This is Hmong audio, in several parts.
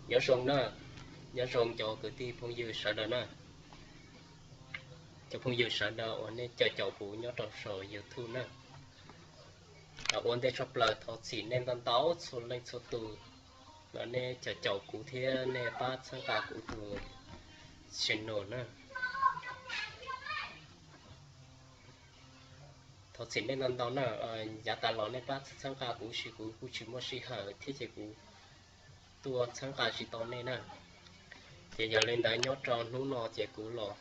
Nyob zoo na, nyob zoo cov kwv tij phooj ywg sawv daws na, cov phooj ywg sawv daws uas nej caum caum kuv nyob rau saum YouTube na. Ua ntej tshaj plaws thov txim nej ntau ntau txhua leej txhua tus uas nej caum caum kuv thiab nej pab txhawb nqa kuv tus channel na. Thov txim nej ntau ntau na, yav tas los nej pab txhawb nqa kuv sis kuv kuj tsis muaj sij hawm thiab ces kuv tuaj txhawb nqa tsis tau nej na. Ces yog li ntawd nyob rau hnub no ces kuv los,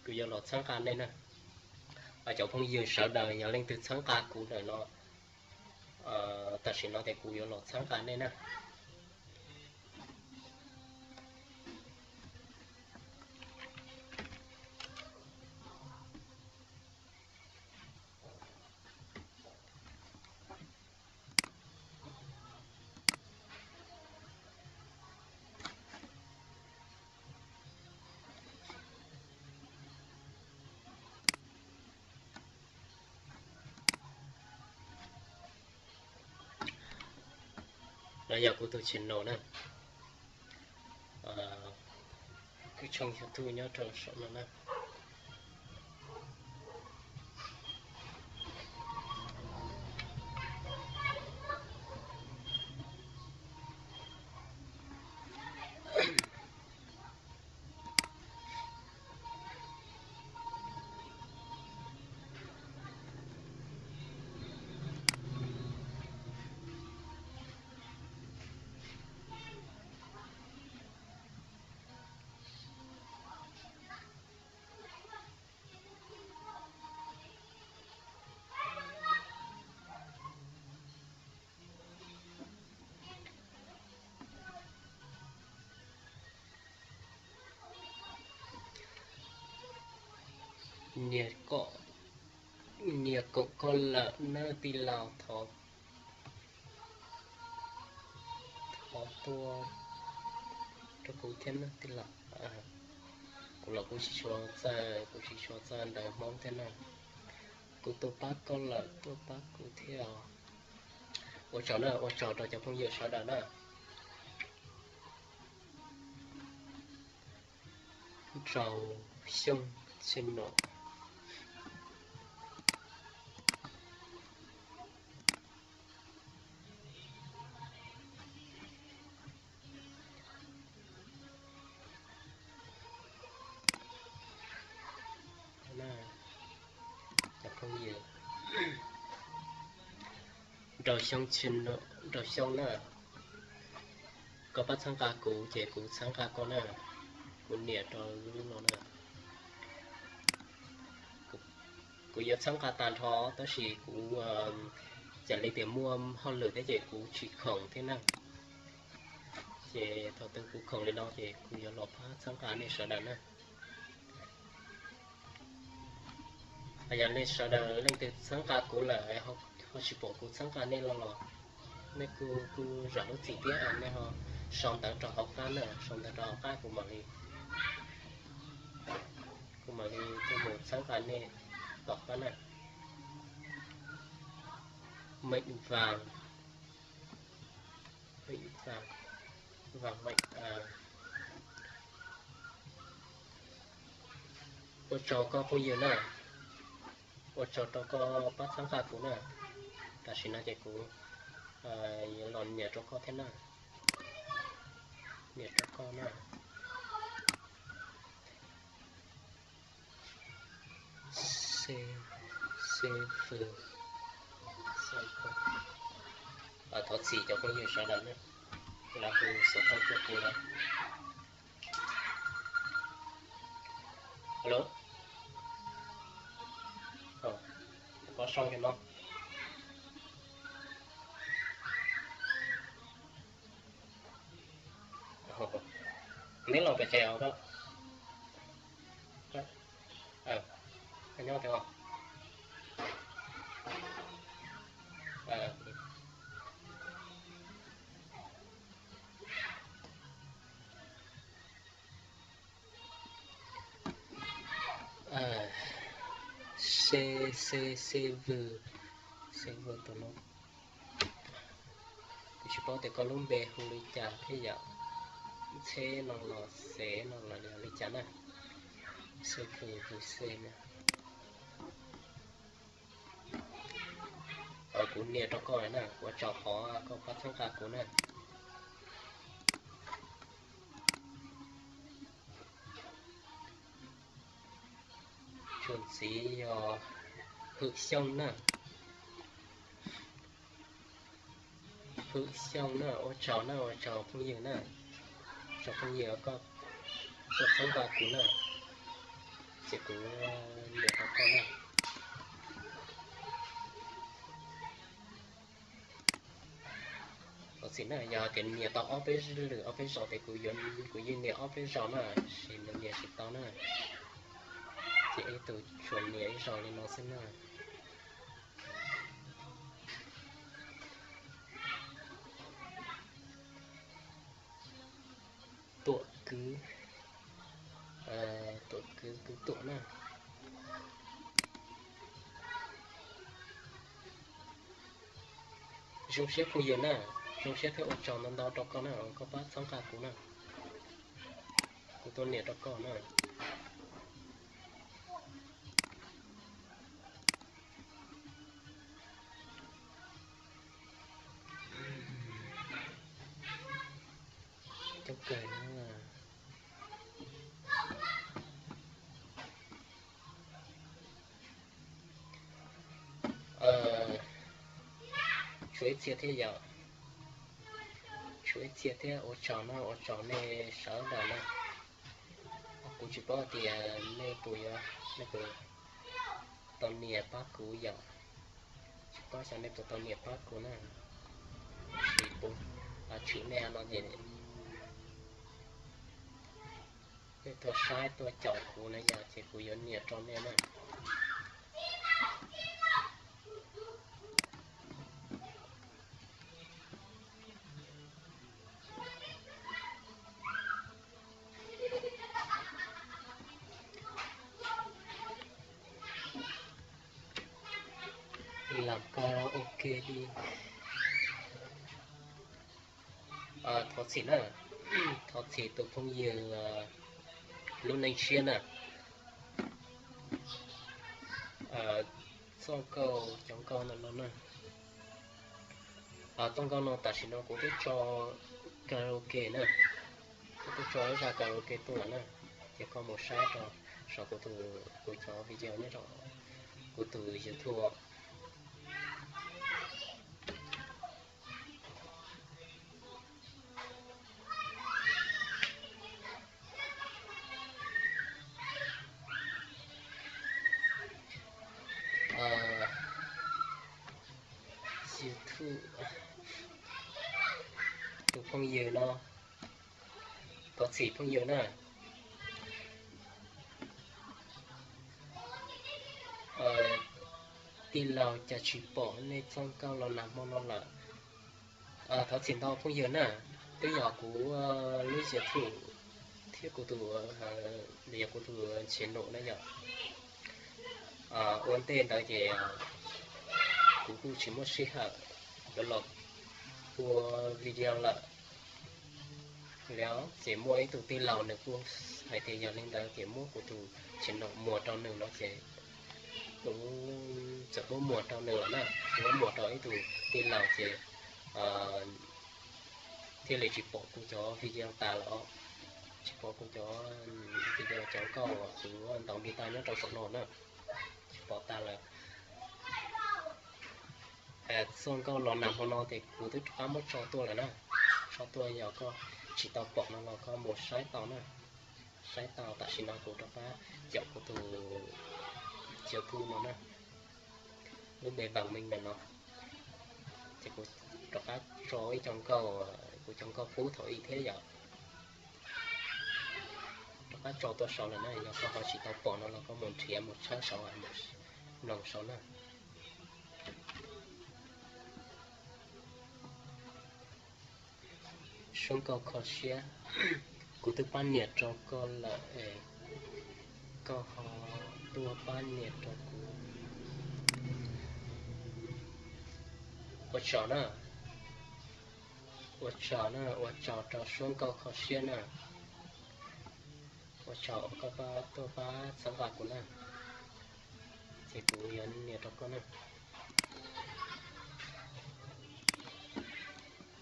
kuv yuav los txhawb nqa nej na. Cov phooj ywg sawv daws yog leej twg txhawb nqa kuv ntawm no, tam sim no ces kuv yuav los txhawb nqa nej na. No yog kuv tus channel na, kuv tshooj YouTube nyob rau saum no na. Niam kom, niam koom koj lawm nawb tij laug, thov, thov tuaj rau kuv thiab nawb tij laug. Kuv los kuv tsis tshua txawj, kuv tsis tshua txawj ntawv Hmoob thiab na. Kuv tuaj pab koj lawm, tuaj pab kuv thiab os. Ua tsaug na, ua tsaug rau cov phooj ywg sawv daws na. Rau Xyooj channel. Cov phooj ywg, rau Xyooj, rau Xyooj na, koj pab txhawb nqa kuv ces kuv txhawb nqa koj na, kuv niam rau lub no na. Kuv yuav txhawb nqa tag nrho tab sis kuv, yam li tias muaj hauj lwm thiab ces kuv tsis khoom thiab na. Ces thaum twg kuv khoom li no ces kuv yuav los pab txhawb nqa nej sawv daws na. Yog nej sawv daws leej twg txhawb nqa kuv lawm ho tsis pom kuv txhawb nqa nej los, nej kuj, kuj zam lub txim thiab nej ho sau ntawv rau hauv qab na, sau ntawv rau hauv qab kuv mam li, kuv mam li tuaj mus txhawb nqa nej tom qab na. Meem Vam, Meem Vam, Vam Meem, ua tsaug koj phooj ywg na, ua tsaug rau koj pab txhawb nqa kuv na. Tam sim no ces kuv yuav los nias rau koj thiab na, nias rau koj na. Thov txim cov phooj ywg sawv daws na, lawv hu xov tooj tuaj kuv lawm. Alo, koj sau no. Neb los pem tsev os. Nyob tiag. Se, se, se vwm, se vwm tus no. Tsis paub tias koj lub npe hu li cas thiab yom. Ntxheb no los Xev no los li cas na. Xu Hu Hu Xej na. Kuv nias rau koj na, ua tsaug qhov koj pab txhawb nqa kuv na. Tsoom txiv yog Hwm Xyooj na. Hwm Xyooj na, ua tsaug na, ua tsaug phooj ywg na. Tsaug phooj ywg koj tuaj txhawb nqa kuv na. Ces kuv nias rau koj na. Thov txim na, yog tias nias tau ob peb lwm ob peb zaus ces kuv, kuv yeej nias ob peb zaus na, sis nws nias tsis tau na. Ces ib tug tsuas nias ib zaus li no xwb na. Tuam Kwv, Tuam Kwv, Kwv Tuam na. Zoo siab phooj ywg na, zoo siab thiab ua tsaug ntau ntau rau koj na, koj pab txhawb nqa kuv na. Kuv tuaj nias rau koj na. Coob kawg na. Tshuav ib txhia thiab yom. Tshuav ib txhia thiab, ua tsaug na, ua tsaug nej sawv daws na. Kuv tsis paub tias nej puas yuav, nej puas tau nias pab kuv yom. Tsis paub xyov nej puas tau nias pab kuv na. Sis kuv tshwm nej no ces nej tuaj saib tuaj caum kuv na yom, ces kuv yuav nias rau nej na. Lam karaoke di. Thov txim na, thov txim tus phooj ywg lub neej siab na. Txoj nkauj, cov nkauj no no na. Txoj nkauj no tam sim no kuv twb tso karaoke na, kuv twb tso ib zaj karaoke tuaj lawm na, ces koj mus saib rau saum kuv tus, kuv cov video nyob rau kuv tus YouTube. YouTube, tus phooj ywg no, thov txim phooj ywg na. Tij laug, cas tsis pom nej txoj nkauj los nag hmo no lawm? Thov txim ntau phooj ywg na, twb yog kuv lub YouTube thiab kuv tus, yog kuv tus channel na yom. Ua ntej ntawd ces kuv kuj tsis muaj sij hawm yuav los ua video lawm. Lawm ces muaj ib tug tij laug nws kuj hais tias yog li ntawd ces muab kuv tus channel muag rau nws no ces kuv txawm muab muag rau nws lawm na, muab muag rau ib tug tij laug ces thiaj li tsis pom kuv cov video tas lawm, tsis pom kuv cov video cov nkauj uas kuv ntaus guitar nyob rau saum no na, tsis pom tas lawm. Txoj nkauj los nag hmo no ces kuv twb rov qab muab tso tuaj lawm na, tso tuaj, yog koj tsis tau pom no los koj mus saib tau na, saib tau. Tam sim no kuv rov qab caum kuv tus YouTube no na, lub npe Vam Meej ntawm no, ces kuv rov qab tso ib co nkauj, kuv cov nkauj qub thaum ub thiab yom, rov qab tso tuaj saud lawm na, yog koj ho tsis tau pom no los koj mus nrhiav mus tshawb saud, mloog saud na. Suab nkauj kho siab, kuv twb pab nias rau koj lawm es koj ho tuaj pab nias rau kuv, ua tsaug na. Ua tsaug na, ua tsaug rau suab nkauj kho siab na. Ua tsaug uas koj tuaj pab txhawb nqa kuv na. Ces kuv yuav nias rau koj na.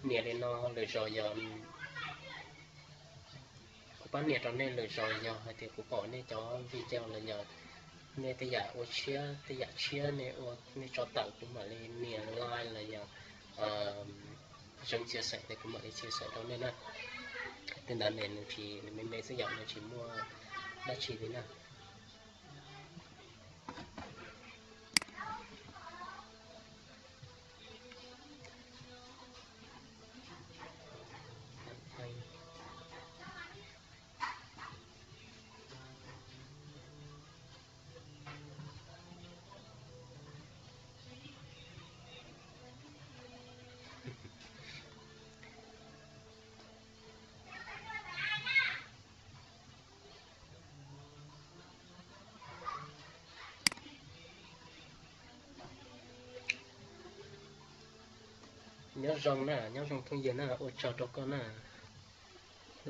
Nias li no lwm zaus yog kuv pab nias rau nej, lwm zaus yog hais tias kuv pom nej cov video los yog nej tej yam ua tshiab, tej yam tshiab nej ua, nej tso tawm kuv mam li nias like los yog zoom chia sẻ ces kuv mam li chia sẻ rau nej na. Tej ntawd ne nws tsis, nws me me xwb yom, nws tsis muaj dab tsi li na. Nyob zoo na, nyob zoo phooj ywg na, ua tsaug rau koj na.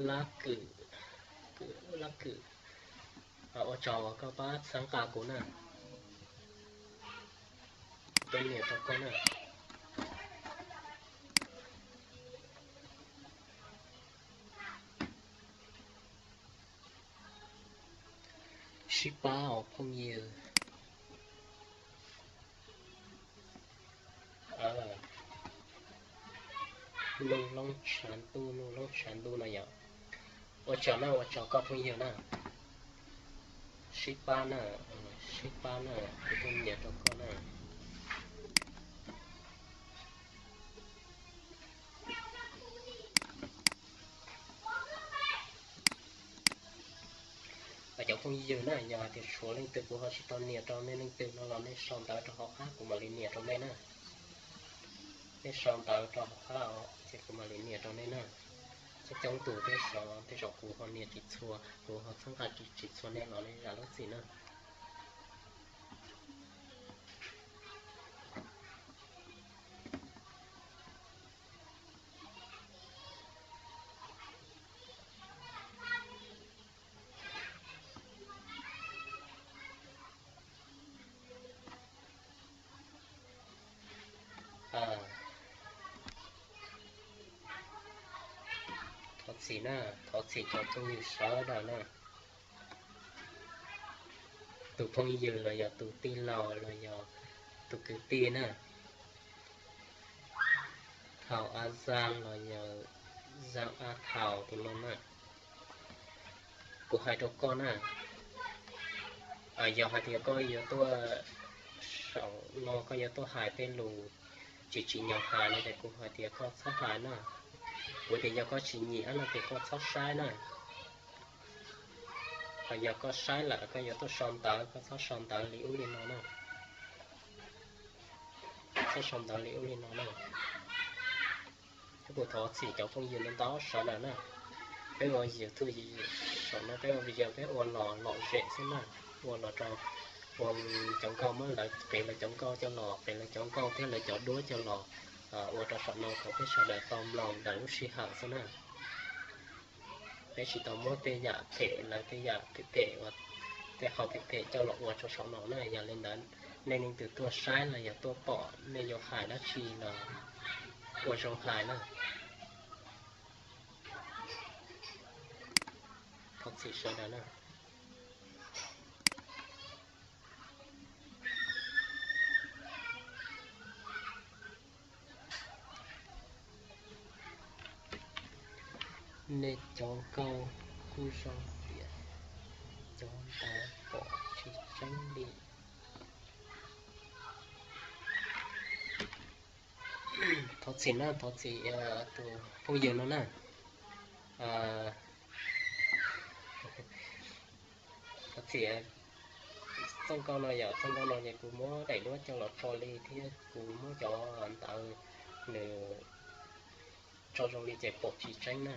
Lab Kwm, Lab Kwm, ua tsaug uas koj pab txhawb nqa kuv na. Kuv tuaj nias rau koj na. Sib pab os phooj ywg. Nuj Loob Tshav Ntuj, Nuj Loob Tshav Ntuj no yom. Ua tsaug na, ua tsaug koj phooj ywg na. Sib pab na, sib pab na, kuv tuaj nias rau koj na. Cov phooj ywg na, yog hais tias tshuav leej twg kuv ho tsis tau nias rau nej leej twg no los nej sau ntawv rau hauv qab kuv mam li nias rau nej na. Nej sau ntawv rau hauv qab os ces kuv mam li nias rau nej na. Coob coob tus tej zaum, tej zaum kuv ho nias tsis txhua, kuv ho txhawb nqa tsis txhua nej los nej zam lub txim na. Thov txim na, thov txim cov phooj ywg sawv daws na. Tus phooj ywg los yog tus tij laug los yog tus kwv tij na, Thaum A Zaj los yog Zaj A Thaum tus no na, kuv hais rau koj na, yog hais tias koj yuav tuaj saum no koj yuav tuaj hais tej lus tsis tsim nyog hais no ces kuv hais tias koj txhob hais na. Kuv tias yog koj tsis nyiam no ces koj txhob saib na. Ho yog koj saib lawm koj yuav tuaj sau ntawv koj txhob sau ntawv li ub li no na. Txhob sau ntawv li ub li no na. Thiab kuv thov txim cov phooj ywg no ntau sawv daws na. Peb ua YouTube saum no peb ua video peb ua los lom zem xwb na. Ua los rau, ua cov nkauj muab lawv qiv lawv cov nkauj coj los, qiv lawv cov nkauj thiab lawv cov duab coj los ua rau saum no kom peb sawv daws tau mloog ntawm lub sij hawm xwb na. Peb tsis tau muab tej yam phem lawv tej yam phem phem uas tej qhov phem phem coj los ua rau saum no na. Yog li ntawd nej leej twg tuaj saib los yog tuaj pom nej yuav hais dab tsi los ua zoo hais na. Thov txim sawv daws na. Nej cov nkauj kuj zoo tiam, cov ntawv pom tsis tseeb li. Thov txim na, thov txim tus phooj ywg no na. Thov txim, txoj nkauj no yog txoj nkauj no ces kuv muab daim duab coj los tso li thiab kuv muab cov ntawv nws tso zoo li ces pom tsis tseeb na.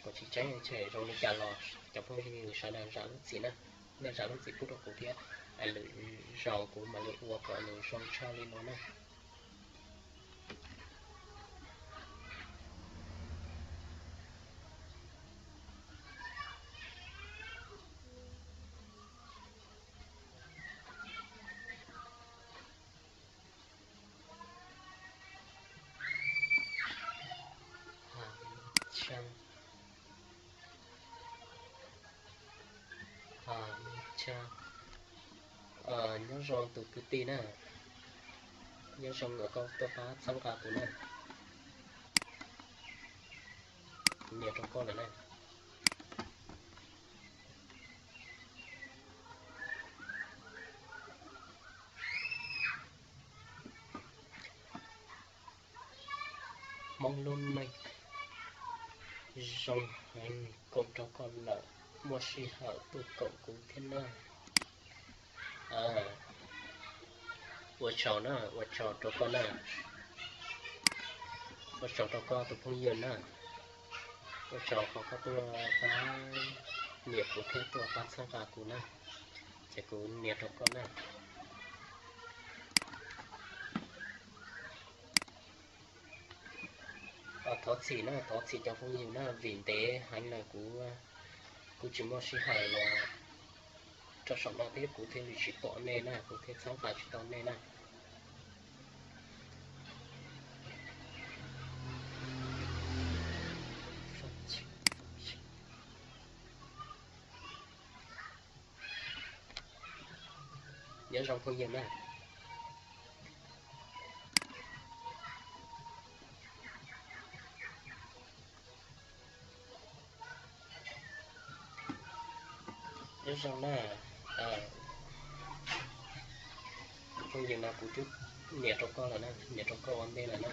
Pom tsis tseeb ces zoo li cas los cov phooj ywg sawv daws zam lub txim na. Nej zam lub txim pub rau kuv thiab, lwm zaus kuv mam li ua kom nws zoo tshaj li no na. Nyob zoo tus kwv tij na, nyob zoo uas koj tuaj pab txhawb nqa kuv na, kuv nias rau koj lawm na. Hmoob lub neej zoo heev, koom rau koj lawm, muaj sij hawm tuaj koom kuv thiab na. Ua tsaug na, ua tsaug rau koj na, ua tsaug rau koj tus phooj ywg na, ua tsaug qhov koj tuaj pab nias kuv thiab tuaj pab txhawb nqa kuv na, ces kuv nias rau koj na. Thov txim na, thov txim cov phooj ywg na, vim ntev heev lawm kuv, kuv tsis muaj sij hawm los rau saum no thiab kuv thiaj li tsis pom nej na, kuv thiaj txhawb nqa tsis tau nej na. Nyob zoo phooj ywg na. Nyob zoo na, phooj ywg no kuv twb nias rau koj lawm na, nias rau koj ua ntej lawm na.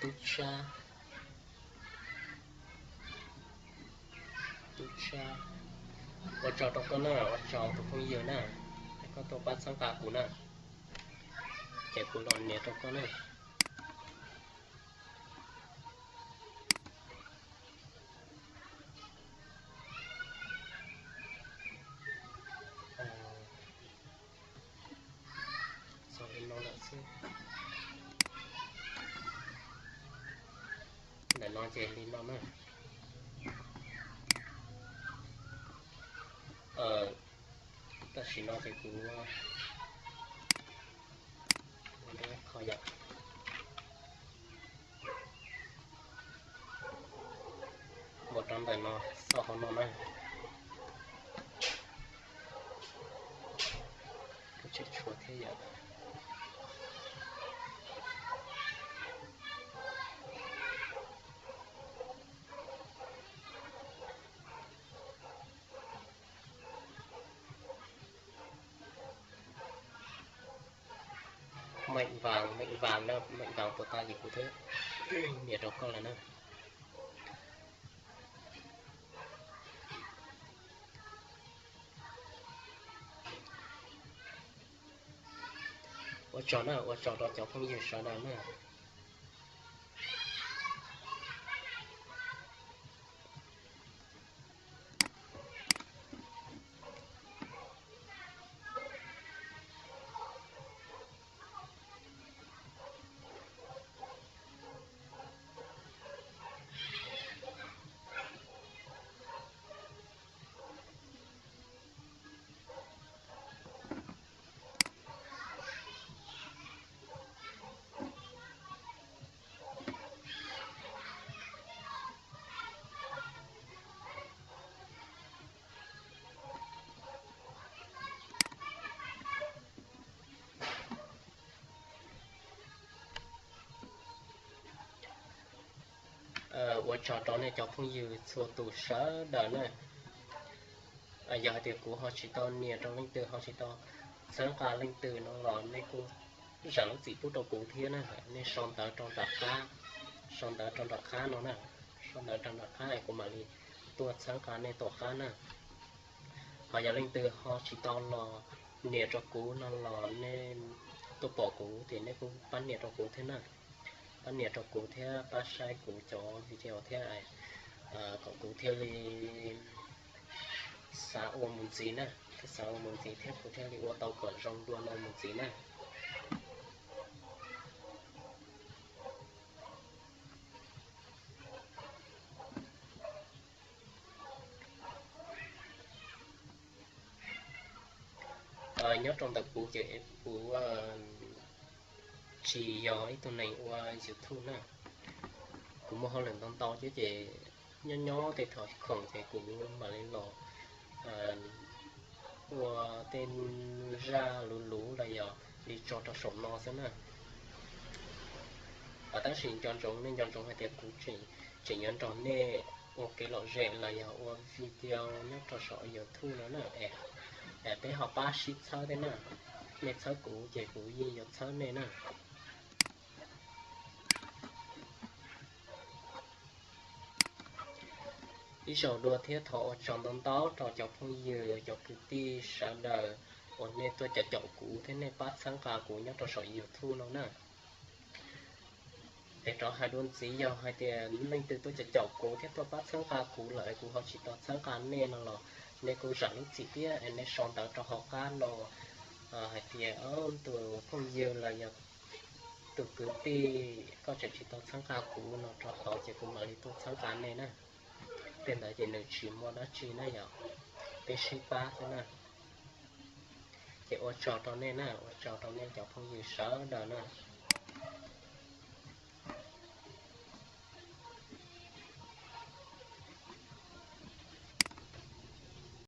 Tub Tsab, Tub Tsab, ua tsaug rau koj na, ua tsaug tus phooj ywg na, koj tuaj pab txhawb nqa kuv na, ces kuv los nias rau koj na. Txog li no lawm xwb. Ntawm no ces li no na. Tam sim no ces kuv ua qho yom, mus rau ntawm no, xauj hauv no na. Kuv tseem tshuav thiab yom. Meem Vas, Meem Vas na, Meem Vas puas tau ces kuv twb nias rau koj lawm na. Ua tsaug na, ua tsaug rau cov phooj ywg sawv daws na. Ua tsaug rau nej cov phooj ywg txhua tus sawv daws na. Yog hais tias kuv ho tsis tau nias rau leej twg, ho tsis tau txhawb nqa leej twg no los nej kuj zam lub txim pub rau kuv thiab na. Nej sau ntawv rau nram qab, sau ntawv rau nram qab no na, sau ntawv rau nram qab es kuv mam li tuaj txhawb nqa nej tom qab na. Ho yog leej twg ho tsis tau los nias rau kuv no los nej tuaj pom kuv ces nej kuj pab nias rau kuv thiab na. Pab nias rau kuv thiab pab saib kuv cov video thiab, kom kuv thiaj li xav ua mus ntxiv na, thiaj xav ua mus ntxiv thiab kuv thiaj li ua tau kom zoo dua no mus ntxiv na. Nyob rau ntawm kuv ces kuv tsis yog ib tug neeg ua YouTube na. Kuv muaj hauj lwm ntau ntau thiab ces nyob nyob tej thaum khoom ces kuv mam li los ua tej zaj luv luv los yog li tso rau saum no xwb na. Tab sis nco ntsoov, nej nco ntsoov hais tias kuv tseem yuav nrog nej ua kev lom zem los yog ua video nyob rau saum YouTube no na. Peb ho pab sib txhawb thiab na. Nej txhawb kuv ces kuv yeej yuav txhawb nej na. Ib zaug dua thiab thov ua tsaug ntau ntau rau cov phooj ywg, cov kwv tij sawv daws uas nej tuaj caum caum kuv thiab nej pab txhawb nqa kuv nyob rau saum YouTube no na. Es rov hais dua ntxiv, yog hais tias leej twg tuaj caum caum kuv thiab tuaj pab txhawb nqa kuv lawm es kuv ho tsis tau txhawb nqa nej no los nej kuj zam lub txim thiab es nej sau ntawv rau hauv qab no hais tias tus phooj ywg los yog tus kwv tij, koj tseem tsis tau txhawb nqa kuv no rau hauv ces kuv mam li tuaj txhawb nqa nej na. Tej ntawd ces nws tsis muaj dab tsi na, yog peb sib pab xwb na. Ces ua tsaug rau nej na, ua tsaug rau nej cov phooj ywg sawv daws na.